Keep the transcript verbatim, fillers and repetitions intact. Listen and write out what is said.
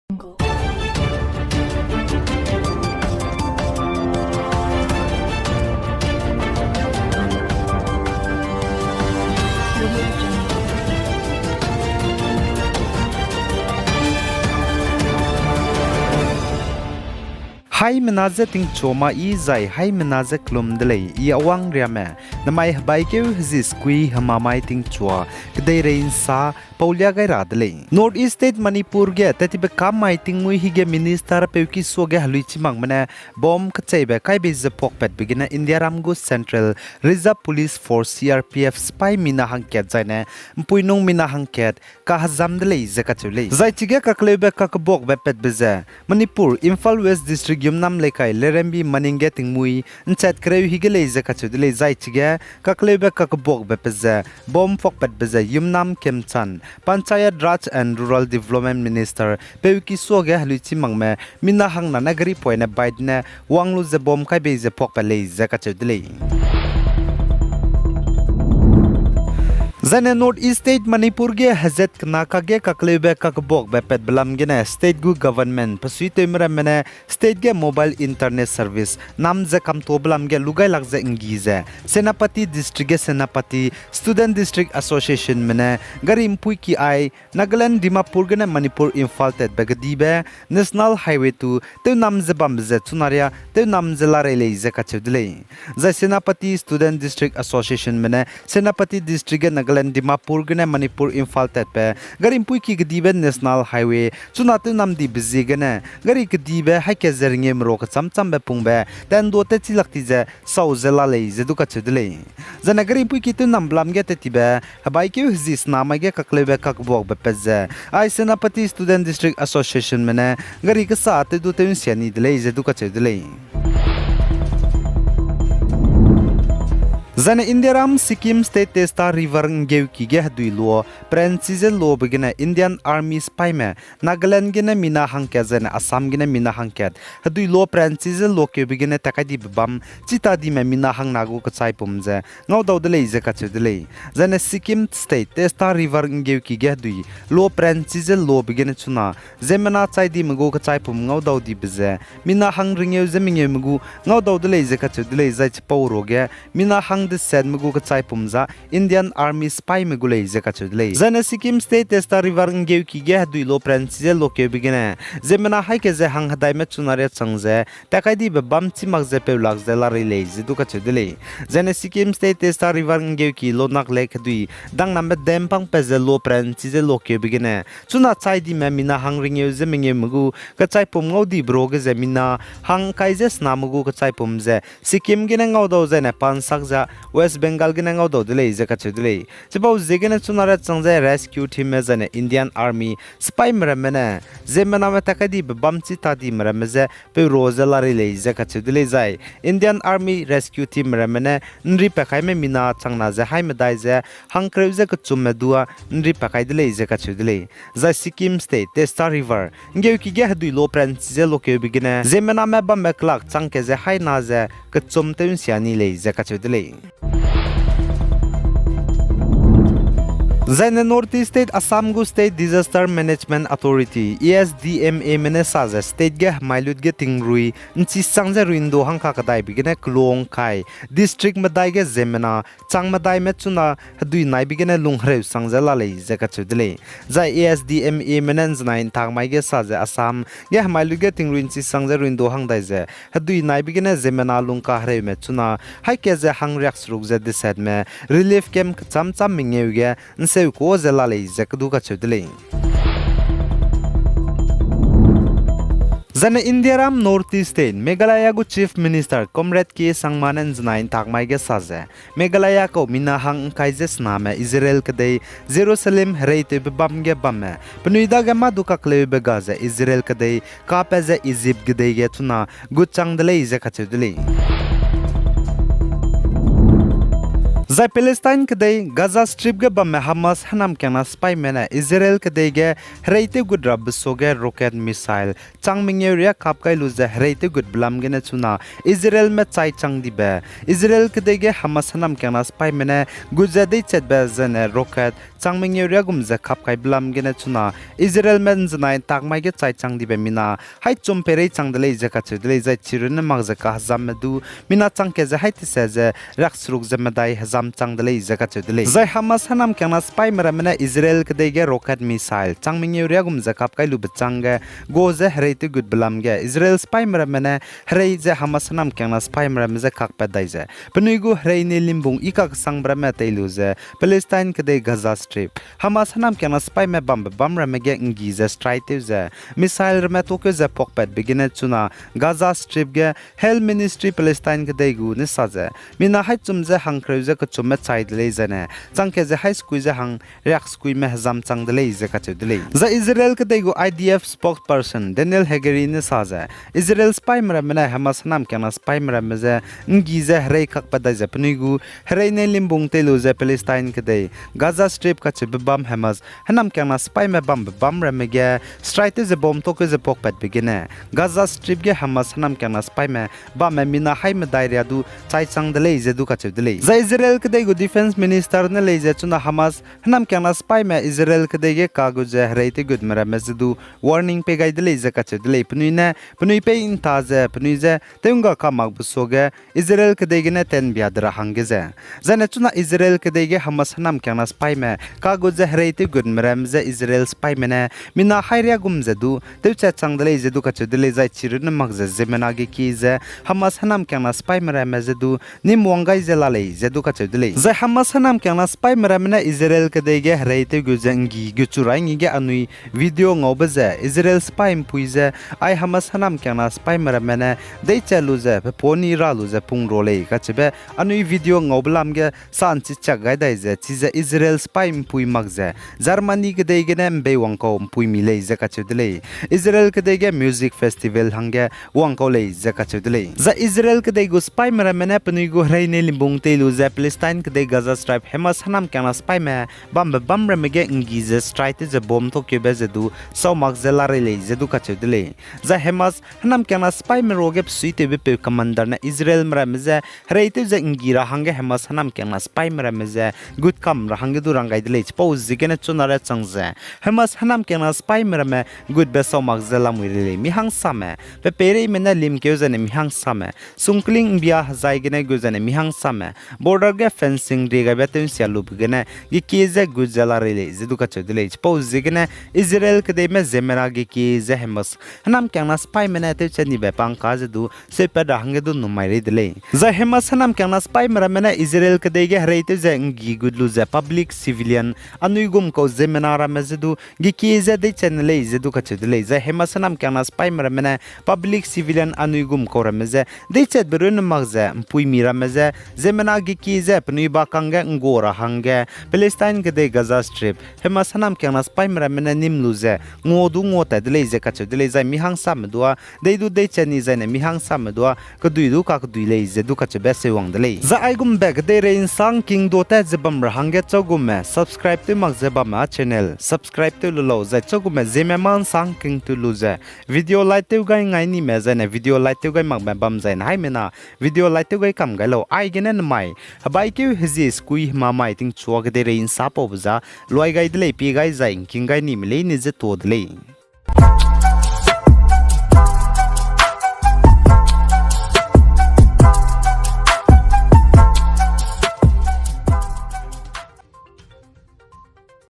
Haimena je tingchua ma i zai haimena je kelum de lei, i Awang Riame, namai hebaikeu hezi sekui hemamai tingchua, kedeirei nsa, paulia gai ra de lei. North East State Manipur ge tattibe kam mai tingmuî hige minister peu ki suage heluichi makme ne bomb kecheibe kai bei ze puakpatbe gene Indiaram gu Central Reserve Police Force, C R P F, sipai mina hangkat zaine mpuinung mina hangkat kahezam de lei ze kacheu lei. Zai chige kakleube kakebuakbe patbe ze Manipur, Imphal West District Yumnam Leikai Lerembi Maning ge tingmuî nchat kereu hige lei ze kacheu de lei. Zai chige kakleube kakebuakbe pe ze bomb puakpatbe ze Yumnam Khemchand, Panchayat Raj and Rural Development Minister peu ki suage heluichi makme mina hangna ne gari poine bai dene wang lu ze bomb kai bei ze puakpat lei ze kacheu de lei. Zaine North East State Manipur ge hezat kena kakge kakleube kakebuakbe patbe lam gene state gu government pesuitewme ramme ne state ge mobile internet service nam ze kamtuabe lam ge lugailak ze nggi ze Senapati District ge Senapati Student District Associationme ne gari mpuiki ai Nagaland Dimapur gene Manipur Imphal tatbe gedibe National Highway two tewnam ze bambe ze chunaria tewnam ze larei lei ze kacheu de lei. Zai Senapati Student District Associationme ne Senapati District ge Nagaland Dimapur gene Manipur Imphal tatbe gari mpuiki gedibe National Highway chuna tewnam dibe ziegene gari kedibe haî kat ze ringeu merua kecham chambe pungbe tandua tatchi lak ti ze sau ze la lei ze du kacheu de lei. Zaine gari mpuiki tewnambe lam ge tattibe hebaikeu hezi sena mai ge kakleube kakbuakbe pat ze ai Senapati Student District Associationme ne gari kesa tew du tew nsia ni de lei ze du kacheu de lei. Zaine Indiaram Sikkim State Teesta River nggeuki ge hedui lua peranchi ze luabe gene Indian Army sipaime Nagaland gene mina hangkat zaine Assam gene mina hangkat hedui lua peranchi ze luakeube gene tat kai dibe bam chita dime mina hangna gu kechaipum ze ngaudau de lei ze kacheu de lei. Zaine Sikkim State Teesta River nggeuki ge hedui lua peranchi ze luabe gene chuna ziemmena chai dime gu kechaipum ngaudau dibe ze mina hang ringeu ze mengeume gu ngaudau de lei ze kacheu de lei. Zai chipau ruage mina hang desetme gu kechaipum za Indian Army sipaime gu lei ze kacheu de lei. Zaine Sikkim State Teesta River nggeuki ge hedui lua peranchi ze luakeube gene ziemmena haî kat ze hang hedaime chuna riachang ze tat kai dibe bam chî mak ze peulak ze larei lei ze du kacheu de lei. Zaine Sikkim State Teesta River nggeuki Lonak Lake hedui dangnambe dam pangpat ze lua peranchi ze luakeube gene chuna chai dime mina hang ringeu ze mengeume gu kechaipum ngau dibe ruage ze mina hang kai ze sename gu kechaipum ze Sikkim gene ngaudau zaine pansak ze West Bengal gene ngaudau de lei ze kacheu de lei. Chipau ziegene chuna riachang ze rescue teamme zaine Indian Army sipaime ramme ne ziemmename tat kai dibe bam chita dime ramme ze peurua ze larei lei ze kacheu de lei. Zai Indian Army rescue teamme ramme ne nri pa kaime mina changna ze haî medai ze hangkereu ze kechumme dua nri pa kai de lei ze kacheu de lei. Zai Sikkim State Teesta River nggeuki ge hedui lua peranchi ze luakeube gene ziemmename bambe kelak chang kat ze haî na ze kechum tew nsia ni lei ze kacheu de lei. Zaine North East State Assam gu State Disaster Management Authority, E S D M Ame ne sa ze state ge hemai lut ge tingrui nchi sang ze ruindo hangka kedaibe gene kelung kai district medai ge ziemmena chang medaime chuna hedui naibe gene lung hereu sang ze la lei ze kacheu de lei. Zai E S D M Ame ne nzenai ntak mai ge sa ze Assam ge hemai lut ge tingrui nchi sang ze ruindo hang dai ze hedui naibe gene ziemmena lung kahereume chuna haî kat ze hang riakseruk ze desetme relief camp kecham cham mengeu ge nseu ka ze la lei ze kedu kacheu de lei. Zaine Indiaram North East State Meghalaya gu Chief Minister Conrad K Sangma ne nzenai ntak mai ge sa ze Meghalaya kau mina hang ngkai ze sename Israel kedei Jerusalem hereitewbe bam ge bamme penui dage mâ du kakleube ga ze Israel kedei kapat ze Egypt kedei ge chuna gutchang de lei ze kacheu de lei. Zai Palestine kedei Gaza Strip ge bamme Hamas hênamkiangna sipaime ne Israel kedei ge hereitewgut rabe suage rocket missile chang mengeu riâ kap kai lu ze hereitewgutbe lam gene chuna Israelme chai chang dibe, Israel kedei ge Hamas hênamkiangna sipaime ne gut ze deichatbe zene rocket chang mengeu riâ gum ze kap kaibe lam gene chuna Israelme ’nzenai ’ntak mai ge chai chang dibe mina haichum peirei chang de lei ze kacheu de lei, zai chirunne mak ze kahezamme du mina chang kat ze haî tese ze riakseruk ze medai hezam chang de lei ze kacheu de lei. Zai Hamas hênamkiangna sipaime ramme ne Israel kedei ge rocket missile chang mengeu riâ gum ze kap kai lube chângge ga ze herei tewgutbe lam ge Israel sipaime ramme ne herei ze Hamas hênamkiangna sipaime ramme je kakpat dai ze penui gu herei nei limbung i kakesangbe ramme tei lu ze Palestine kedei Gaza Strip Hamas hênamkiangna sipaime bambe bâm ramme ge ’nggi ze strike tew ze missile ramme tuâkeu ze puakpatbe gene chuna Gaza Strip ge Health Ministry Palestine kedei gu ne sa ze mina haichum ze hangkereu ze kechumme chai de lei zaine chang kat ze haî sekui ze hang riak sekuime hezam chang de lei ze kacheu de lei. Zai Israel kedei gu I D F spokesperson Daniel Hagari ne sa ze Israel sipaime ramme ne Hamas hênamkiangna sipaime ramme je ’nggi ze herei kakpat dai ze penui gu herei nei limbung tei lu ze Palestine kedei Gaza Strip kacheube bâm Hamas hênamkiangna sipaime bambe bâm ramme ge strike tew ze bomb tuâkeu ze puakpatbe gene Gaza Strip ge Hamas hênamkiangna sipaime bamme mina haî medai riâ du chai chang de lei ze du kacheu de lei. Zai Israel kedei gu Defence Minister ne lei ze chuna Hamas hênamkiangna sipaime Israel kedei ge kagu ze herei tewgutme ramme je du warning pei gai de lei ze kacheu de lei. Penui ne penui pei ’nta ze penui je tew'ngga kamakbe suage Israel kedei gene tenbia de ra hangge ze zaine chuna Israel kedei ge Hamas hênamkiangna sipaime kagu ze herei tewgutme ramme je Israel sipaime ne mina haî riâ gum ze du tewchat chang de lei ze du kacheu de lei, zai chirunne mak ze ziemmena gekie ze Hamas hênamkiangna sipaime ramme je du nîm wang gai ze la lei ze du kacheu de lei. Zai Hamas hênamkiangna sipaime ramme ne Israel kedei ge herei tewgut ze ’nggi gutchu raîngi ge anui video ngaube ze Israel sipai ’mpui ze ai Hamas hênamkiangna sipaime ramme ne deichat lu ze pe puâ ni ra lu ze pung ra lei kacheube anui video ngaube lam ge sa ’nchichiak gai dai ze chize Israel sipai ’mpui mak ze Germany kedei gene ’mbei wangkau ’mpuimi lei ze kacheu de lei. Israel kedei ge music festival hangge wangkau lei ze kacheu de lei. Zai Israel kedei gu sipaime ramme ne penui gu herei nei limbung tei lu ze Palestine kedei Gaza Strip Hamas hênamkiangna sipaime bambe bâm ramme ge ’nggi ze strike tew ze bomb tuâkeube ze du sau mak ze larei lei ze du kacheu de lei. Zai Hamas hênamkiangna sipaime ruage besuitewbe peu commander ne Israelme ramme je herei tew ze ’nggi ra hangge Hamas hênamkiangna sipaime ramme je gut kam ra hangge du rang gai de lei. Chipau ziegene chuna re chang ze Hamas hênamkiangna sipaime ramme gutbe sau mak ze lamui rei lei. Mi hangsame pe peireime ne limkeu zaine mi hangsame sungkling ’mbia hezai gene gut zaine mi hangsame border ge fencing rie gaibe tew ’nsia lube gene gekie ze gut ze larei lei ze du kacheu de lei. Chipau ziegene Israel kedeime ziemmena gekie ze Hamas hênamkiangna sipaime ne tewchat nibe pangka ze du seupat ra hangge du numai rei de lei. Zai Hamas hênamkiangna sipaime ramme ne Israel kedei ge herei tew ze ’nggi gut lu ze public civilian anui gum kau ziemmena ramme je du gekie ze deichat ne lei ze du kacheu de lei. Zai Hamas hênamkiangna sipaime ramme ne public civilian anui gum kau ramme je deichatbe runne mak ze ’mpuimi ramme je ziemmena gekie ze penui bakangge ’nggua ra hangge Palestine kedei Gaza Strip Hamas hênamkiangna sipaime ramme ne nîm lu ze ngua du ngua tat de lei ze kacheu de lei. Zai mi hangsame dua dei du deichat ni zaine mi hangsame dua kedui du kakedui lei ze du kacheube seuwang de lei. Zai aigumbe kedeirei ’nsang king du tat ze bam ra hangge châugume subscribe tew mak ze bamme a channel subscribe tew lu lau, zai châugume ziemme mâ ’nsang king tu lu ze video like tew gai ngai nime zaine video like tew gai makme bam zaine haimena video like tew gai kam gai lau. Aigene nemai hebaikeu hezie sekui hemamai tingchua kedeirei ’nsapaube za luai gai de lei, pie gai zai ’ngking gai nime leine je tuâ de lei.